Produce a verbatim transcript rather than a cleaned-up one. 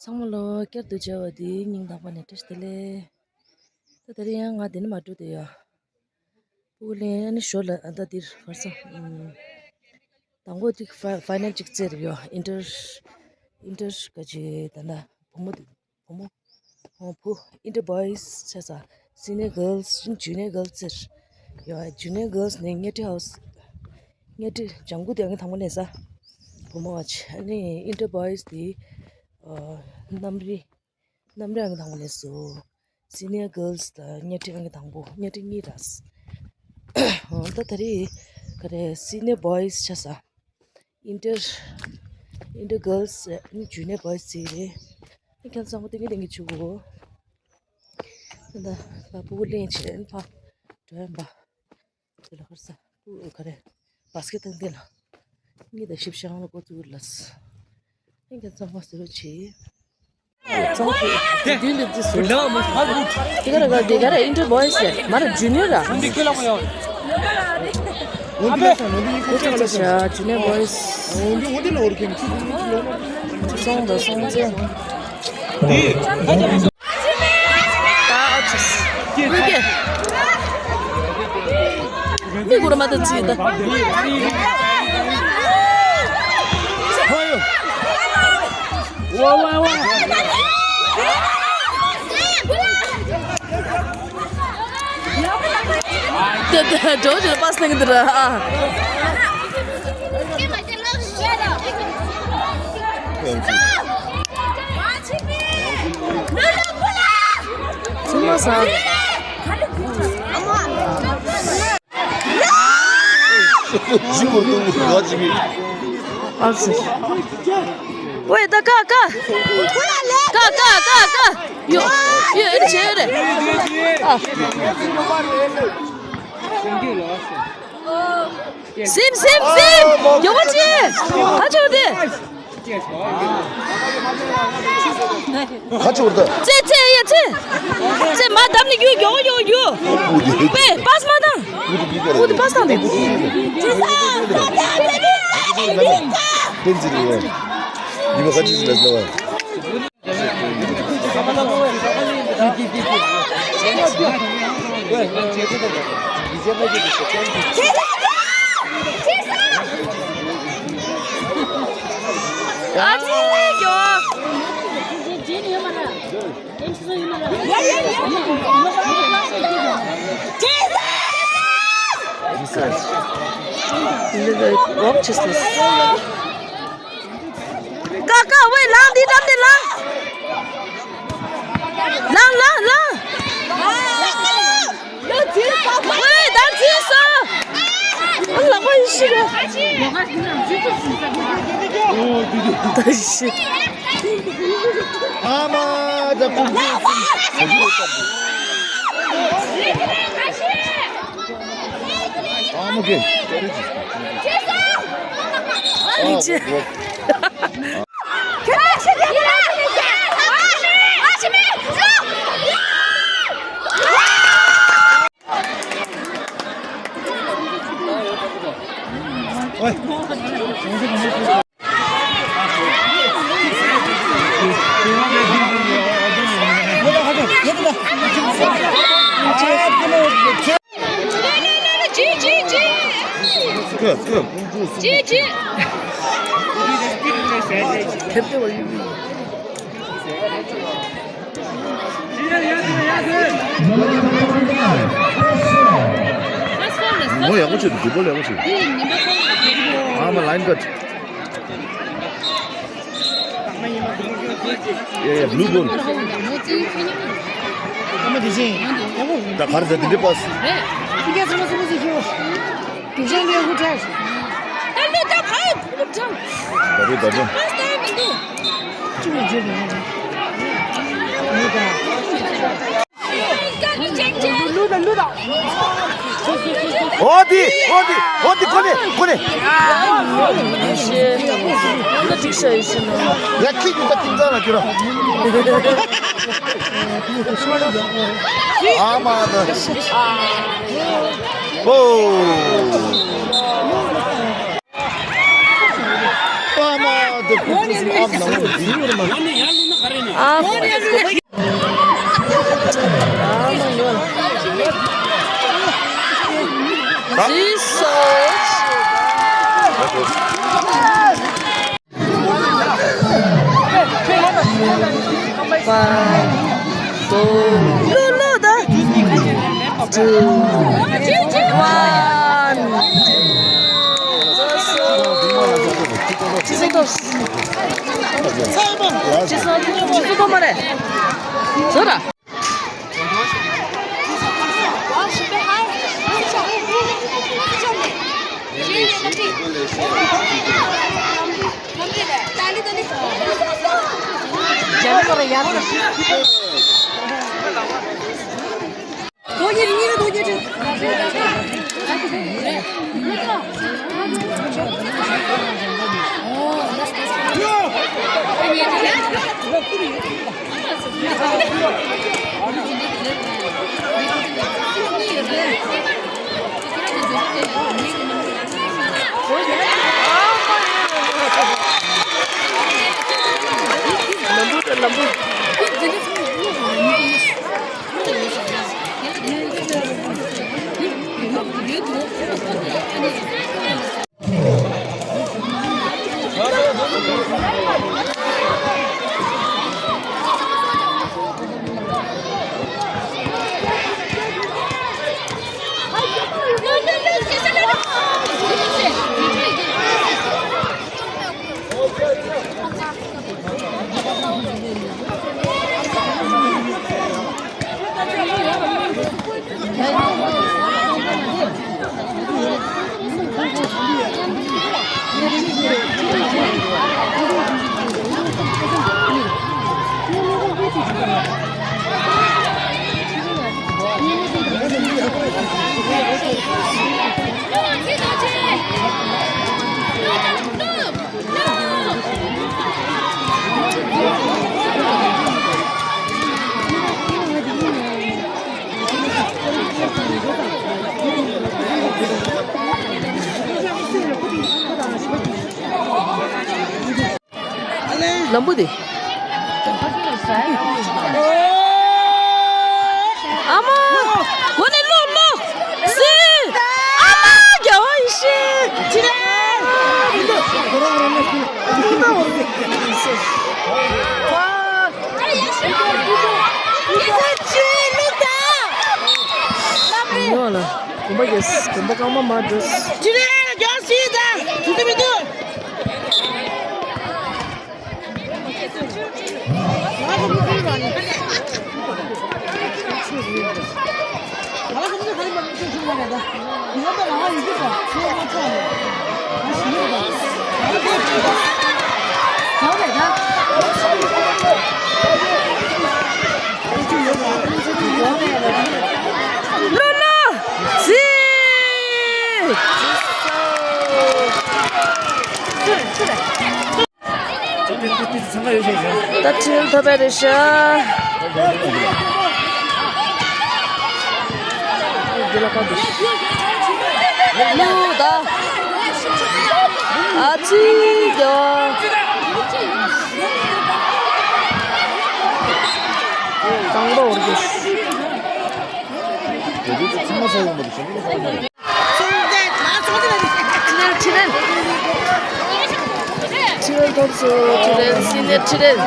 ཚང་མ་ལོ་བསྐྱར་དུ་མཇལ་བ་འདི་སྙིང་ཐག་པ་ནས་བཀྲ་ཤིས་བདེ་ལེགས། ད་དེ་རིང་ཡང་ང་འདི་ནས་མ་འགྲོ་དེ་ཡ། སྤུ་གུ་ལེན་ཨ་ནི་ཞོར་ལ་ཨ་ད་འདིར་བར་ས། ཨུམ། དང་པོ་ཅིག་ཕ་ཕའི་ནལ་ཅིག་རྩེ་རེ་ཡོད། ཨིན་ཊར་ཨིན་ཊར་ག་ཅི་ད་ན་བུ་མོ་དེ། བུ་མོ། ཨོ་བུ། ཨིན་ཊར་བོའི་སི་ཆ་ས། སི་ནི་ཡར་གྷརལ་སི་ཇུ་ནི་ཡར་གྷརལ་སི་ཟེར། ཡོད། ཇུ་ནི་ཡར་གྷརལ་སི་ནས་ཉལ་ཁྲི་ཧའུ་སི། ཉལ་ཁྲི་ལྗང་གུ་དེ་ཨང་ཀི་དང་པོ་ལེན་ས། བུ་མོ་བ་ཆ་ནི་ཨིན་ཊར་བོའི་སི་དེ། ཨ་གནམ་རི། གནམ་རི་ཨང་ཀི་དང་པོ་ལེན་སོ། སི་ནི་ཡར་གྷརལ་སི་དང་ཉལ་ཁྲི་ཨང་ཀི་དང་པོ་ཉལ་ཁྲི་གཉིས་ར། ཨོ་ད་ད་རེས་ག་རེ་སི་ནི་ཡར་བོའི་སི་ཆ་ས། ཨིན་ཊར། ཨིན་ཊར་གྷརལ་སི་ནི་ཇུ་ནི་ཡར་བོའི་སི་རེད། ཨ་ཁྱེད་ཚང་མ་ཏིང་ངེ་ཏིང་ངེ་བྱུག་གོ། ད་ད་སྤུ་གུ་ལེན་བྱེད་ཕ་འགྲོ་ཡིན་པ། དེ་ལ་ཧར་ས་སྤུ་གུ་ག་རེ་བཱ་སི་ཀེ་ཊི་སྟེང་དེ་ལ་གཉིས་དང་ཞིབ་ཤང་ལ་འགོ་བཙུགས་ལ། ཨ་ཁྱེད་ཚང་མ་ཟེར་བ་བྱེད། ཚང་མ་དེ་དུས་འདི་དུས་སུ། དེ་ག་ར་ག་དེ་ག་ར་ཨིན་ཊར་བོའི་སི་རེད། མ་ར་ཇུ་ནི་ཡར་ར། ཨོ་ཙི་ཙི་ཤ་ཇུ་ནི་ཡར་བོའི་སི། སོང་དང་སོང་ཙེ། ད་ཨ་ཙི། ཨོ་ཀེ། མི་གུ་ར་མ་ད་ཙི་ད། ཝ་ཝ་ཝ། དེ་དེ་འགྲོ་ཞིག་པ་སེང་དེ་ར་ཨ། ཚང་མ་ས། ཨ་ཙི། ཝེ་ད་ཀ་ཀ། ཀ་ཀ་ཀ་ཀ། ཡོ་ཡོ་ཨེ་ཆེ་རེ། ཨ། སིམ་སིམ་སིམ། ཡོ་བ་ཅི། ཧ་ཅོ་དེ། ཁ་ཆུ་བར་ད། ཙེ་ཙེ་ཡ་ཙེ། ཙེ་མ་བསྡམས་ནས་རྒྱུ་མགྱོགས་མགྱོགས་རྒྱུ། པེ་པཱས་མ་བཏང་། ཨུ་དི་པཱས་བཏང་དེ། བསྟན་འཛིན་རེད། འདི་མ་ཁ་ཆུ་ལ་ཟླ་བ། ཨ་ཙི་ཡོ། ཀ་ཀ་ཝེ་ལངས། འདི་འགྲམ་ནས་ལངས། ལངས་ལངས་ལངས། ཝེ་ད་ཙི་སོ། ཨ་ལག་པ་ཡི་ཤི་ར། ད་ཤི། ཨ་མ་ད་ཀུ་ཀུ་ཀུ། ཨ་མ་ཀེ། ཨ་ཅེ། ངོ་ཡག་པོ་བྱེད་འདུག་སྒྲིག་པ་ཡག་པོ་བྱེད་འདུག་ཨ་མ་line cut. Yeah, yeah, blue ball. ད་གར་ཟ་དེ་འདྲ་པས། ད་ལོ་ད་ཕ་ཕུ་ཐང་། ད་རེད་ད་རེད། པས་ད་མི་འདུག་ཨོ་དི་ཨོ་དི་ཨོ་དི་ཁོ་ནས་ཁོ་ནས། ཡ་ཁིག་ད་ཁིག་ད་ལ་ཁྱོད་ར། ཨ་མ་ད། ཨོ། པ་མ་དེ་ཁུ་ཁུ་སུ་ཨབ་ནང་ལ་འཛིན་ཡོད་མ། ཨ། ཨ་མ་ཡོད། ཇི་སོ། ལོ་ལོ་ད། Two, one. ཇི་སོ་ཏོ། ཇི་སོ་ཏོ་མ་རེད། ཟོ་ར། ལམ་བུ་དེ། ཨ་མ། གོ་ནས་ལོག་ལོག་སི། ཨ་མ། རྒྱལ་བ་ཡེ་ཤེས། ཅི་རེད། ཡོང་ལ། གོམ་པ་རྒྱག་གོམ་པ་རྐང་པ་མར་འགྲོ། ཅི་རེད། རྒྱལ་བ་ཡེ་ཤེས་ད། དུ་དུ་མི་འདུག་ལོ་ལོ། ཟི། ད་ཁྲིད་ཐུབ་པ་རེད་ཤག་ལུ་ད། ཨ་ཙི་ཡ། དང་པོ་འོར་གྱི། ཁྲི་རལ་ཐོབ་སོང་། ཁྲི་རལ་ཐོབ་སོང་། ཁྲི་རལ་སི་ནེར་ཁྲི་རལ།